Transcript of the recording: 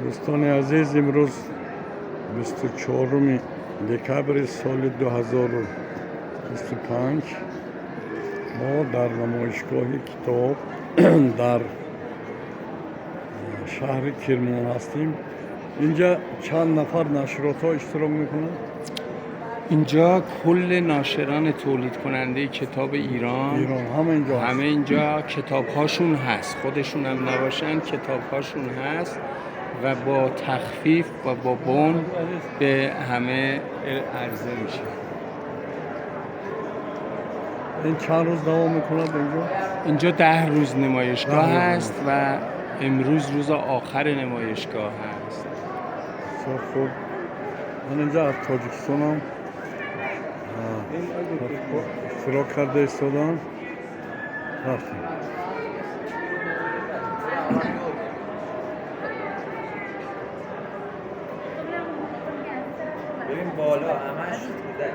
Дӯстони азиз, имрӯз 24 декабри соли 2025 мо дар намоишгоҳи китоб дар шаҳри Кирмон ҳастем. Инҷа чанд нафар нашротҳо иштирок мекунанд? اینجا کل ناشران تولید کننده کتاب ایران. ایران همه اینجا هست. همه اینجا کتاب هاشون هست، خودشون هم نباشن کتاب هاشون هست و با تخفیف و با بن به همه عرضه میشه. این چند روز دوام میکند اینجا؟ اینجا 10 روز نمایشگاه 10 روز. هست و امروز روز آخر نمایشگاه هست. بسیار خوب. من اینجا از тоҷикистонам иштирок карда истодам. Рафтем. ببین بالا همش کودک.